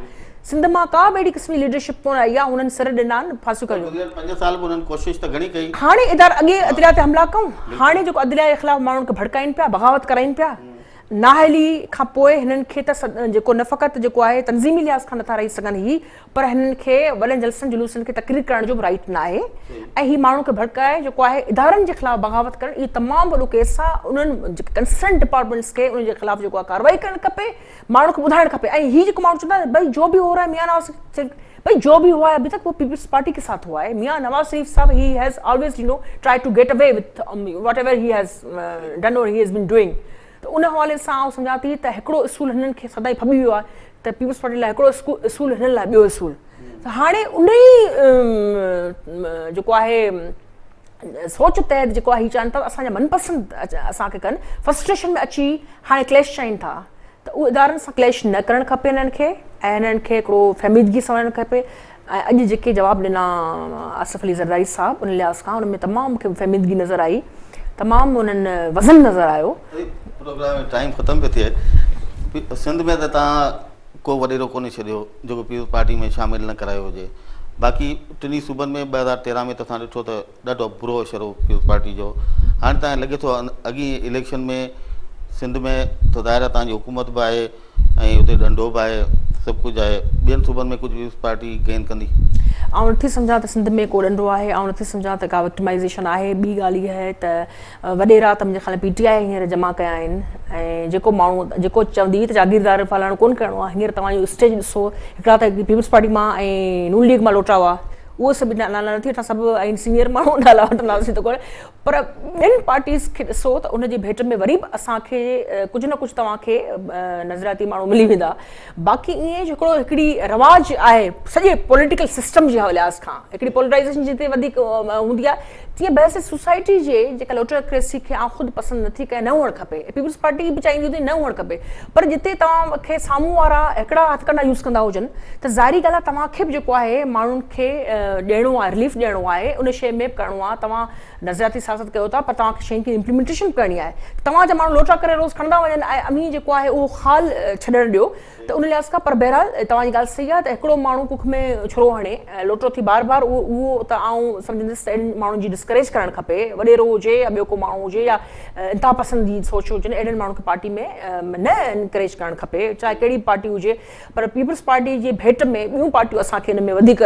سنڌ مان ڪا به اهڙي قسم جي ليڊرشپ ڪونه آئي آهي هنن سر ڏنا آهن ڦاسيون ڪيون. گذريل 5 سال به انهن ڪوشش ته گهڻي ڪئي. هاڻي ادارا اڳي عدليه تي حملا ڪئون هاڻي جيڪو عدليه جي خلاف ماڻهن کي ڀڙڪائين پيا بغاوت ڪرائين پيا نااهلي کان پوء هنن کي ته جيڪو نه فقط جيڪو آهي تنظيمي لحاظ کان نٿا رهي سگهن هي پر هنن کي وڏن جلسن جلوسن کي تقرير ڪرڻ جو به رائيٽ ناهي ۽ هي ماڻهن کي ڀڙڪائي جيڪو آهي ادارن جي خلاف بغاوت ڪرڻ اهو تمام وڏو ڪيس آهي انهن جيڪي ڪنسرن ڊپارٽمينٽس کي انهن جي خلاف جيڪو آهي ڪارروائي ڪرڻ کپي ماڻهن کي ٻڌائڻ کپي ۽ هي جيڪو ماڻهو چوندا آهن ڀئي جو به هو رها هي ميان نواز شريف ڀئي جو به هوا هي ابي تڪ وو پيپلز پارٽي ڪي ساٿ هوا هي ميان نواز شريف صاحب he has always you know try to get away with whatever he has done اور هي هيز بين ڊوئنگ ته ان حوالي سان آئون سمجهان ٿي ته هڪڙو اصول هنن کي سدائين ڦٻي ويو آهي ته پيپلز پارٽي لاء هڪڙو اصول هنن لاء ٻيو اصول ته هاڻي ان ئي جيڪو آهي سوچ تحت جيڪو آهي هي چاهن ٿا اسان جا من پسند اسان کي ڪن فرسٽريشن ۾ اچي هاڻي ڪليش چاهين ٿا ته اهو ادارن سان ڪليش نه ڪرڻ کپي هنن کي ۽ هنن کي هڪڙو فهميدگي سان وڃڻ کپي ۽ اڄ جيڪي جواب ڏنا آصف علي زرداري صاحب ان لحاظ کان ان ۾ تمام مونکي فهميدگي نظر آئي تمام انهن وزن نظر آيو. پروگرام جو ٽائيم ختم پيو ٿئي سنڌ ۾ ته توهان ڪو وڏيرو ڪونهي ڇڏيو جيڪو پيپلز پارٽي ۾ شامل نه ڪرايو هجي باقي ٽنهي صوبن ۾ 2013 ۾ ته اسان ڏٺو ته ڏاڍو برو اشر هو پيپلز پارٽي جو هاڻي تان لڳي ٿو اڳين اليڪشن ۾ سنڌ ۾ ته ظاهر آهي تان جي حڪومت به آهي ۽ اتي ڏنڊو به آهي سڀ ڪجهه آهي ٻين صوبن ۾ ڪجهه پيپلز پارٽي گين ڪندي. آئون نٿي سمجهان ته سنڌ ۾ ڪو ڏنڊو آهي آئون نٿي سمجهان ته ڪا وڪٽمائيزيشن آهي ٻي ڳالهه اها آهي ته وڏيرا ته منهنجي خيال ۾ پي ٽي آء هينئر جمع ڪيا آهن ۽ جيڪو ماڻهو جيڪو چوندي ته جاگيردار فلاڻو ڪونه ڪرڻو آهي هينئر توهان جو اسٽيج ڏسو هڪڙا ته پيپلز پارٽي مان ۽ نون ليگ مان لوٽا هئا اهي سڀ نالا نٿي وٺان سڀ آهن سينيئر ماڻهو نالا وٺنداسين ته ڪونه پر ٻين پارٽيز کي ڏسو ته ان جي ڀيٽ ۾ وري به اسان کي ڪجهه نه ڪجهه توهان کي نظرياتي ماڻهو ملي ويندا باقي ائين جو هڪڙو هڪڙي رواج آهي سڄي پوليٽيڪل سسٽم جي لحاظ کان هڪڙي پولرائيزيشن جتي وڌيڪ هوندي آهي تيئن بحث سوسائٽي جي جيڪا لوٽوڪريسي کي آئون خود پسند نٿي ڪيان نه هئڻ کپي پيپلز پارٽي به چاهيندي هوندي نه هئڻ کپي پر جتي توهان کي سامهون وارا هڪڙا هٿڪنڊا يوز ڪندا هجن ته ظاهري ڳالهه آهي توهان کي به جيڪو آهي ماڻهن کي ڏيڻو آهي رليف ڏيڻو آهي ان شيء ۾ به ڪرڻو آهي توهان نظرياتي سياست ڪيو ٿا پر توهان کي شين کي امپليمينٽيشن به ڪرڻي آهي توهان جا ماڻهو لوٽا ڪري روز کڻندا وڃن ۽ اوهين جيڪو آهي اهو خال ڇڏڻ ڏيو ته ان لحاظ کان پر بهرحال توهان جي ڳالهه صحيح آهي ته هڪڙو ماڻهو ڪک ۾ ڇرو هڻي لوٽو ٿي بار بار اهو اهو ته آئون سمجهندس ته اهڙن ماڻهن جي ڊسڪريج ڪرڻ کپي وڏيرو هجي يا ٻيو ڪو ماڻهو هجي يا انتها پسندي سوچ هجن اهڙن ماڻهن کي پارٽي ۾ نه انڪريج ڪرڻ کپي چاهي ڪهڙي به پارٽي هجي پر پيپلز پارٽي جي ڀيٽ ۾ ٻيون پارٽيون اسان کي ان ۾ وڌيڪ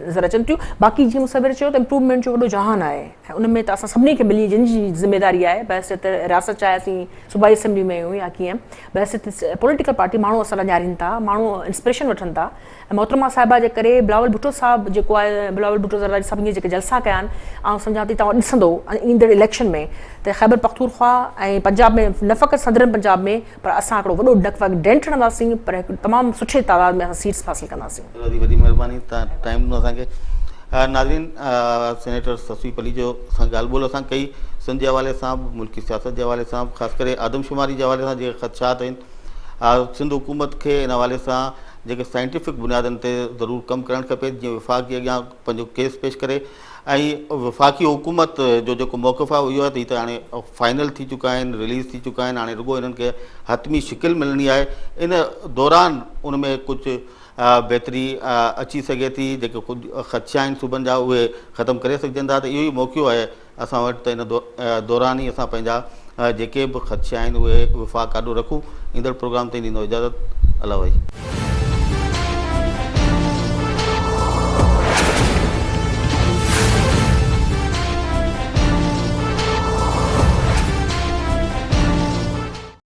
نظر اچن ٿيون. باقي جيئن مصور چيو ته امپروومينٽ جو وڏو جهان آهي ۽ ان ۾ ته اسان سڀني کي ملي جن جي ذميواري آهي بحيثيت رياست چاهي اسين صوبائي اسيمبلي ۾ آهيون يا ڪيئن بحيثيت پوليٽيڪل پارٽي ماڻهو اسان ڏانهن نهارين ٿا ماڻهو انسپريشن وٺن ٿا ۽ محترمه صاحبه جي ڪري بلاول ڀٽو صاحب جيڪو آهي بلاول ڀٽو زرداري صاحب جيڪي جلسا ڪيا آهن آئون سمجهان ٿي توهان ڏسندو ايندڙ اليڪشن ۾ ته خيبر پختونخوا ۽ پنجاب ۾ نه فقط سدرن پنجاب ۾ پر اسان هڪڙو وڏو نه فقط ڊينٽ هڻنداسين پر هڪ تمام سٺي تعداد ۾ اسان سيٽس حاصل ڪنداسين. وڏي وڏي مهرباني توهان ٽائيم ڏنو اسان کي. ناظرين سينيٽر سسئي پليجو سان ڳالهه ٻولهه اسان ڪئي سنڌ جي حوالي سان به ملڪي سياست جي حوالي سان به خاص ڪري آدمشماري جي حوالي سان جيڪي خدشات آهن سنڌ حڪومت کي ان حوالي سان جيڪي سائنٽيفڪ بنيادن تي ضرور ڪم ڪرڻ کپي جيئن وفاق جي اڳيان پنهنجو ڪيس پيش ڪري ۽ وفاقي حڪومت جو جيڪو موقف آهي اهو آهي ته هي ته هاڻي فائنل ٿي چڪا آهن رليز ٿي چڪا آهن هاڻي رڳو انهن کي حتمي شڪل ملڻي آهي ان دوران ان ۾ ڪجهه بهتري اچي سگهي ٿي جيڪي ڪجهه خدشا آهن صوبن جا اهي ختم ڪري سگهجن ٿا ته اهو ئي موقعو آهي اسان وٽ ته ان دوران ئي اسان پنهنجا جيڪي به خدشا آهن اهي وفاق آڏو رکون ايندڙ پروگرام تائين ڏيندو اجازت الله وحي.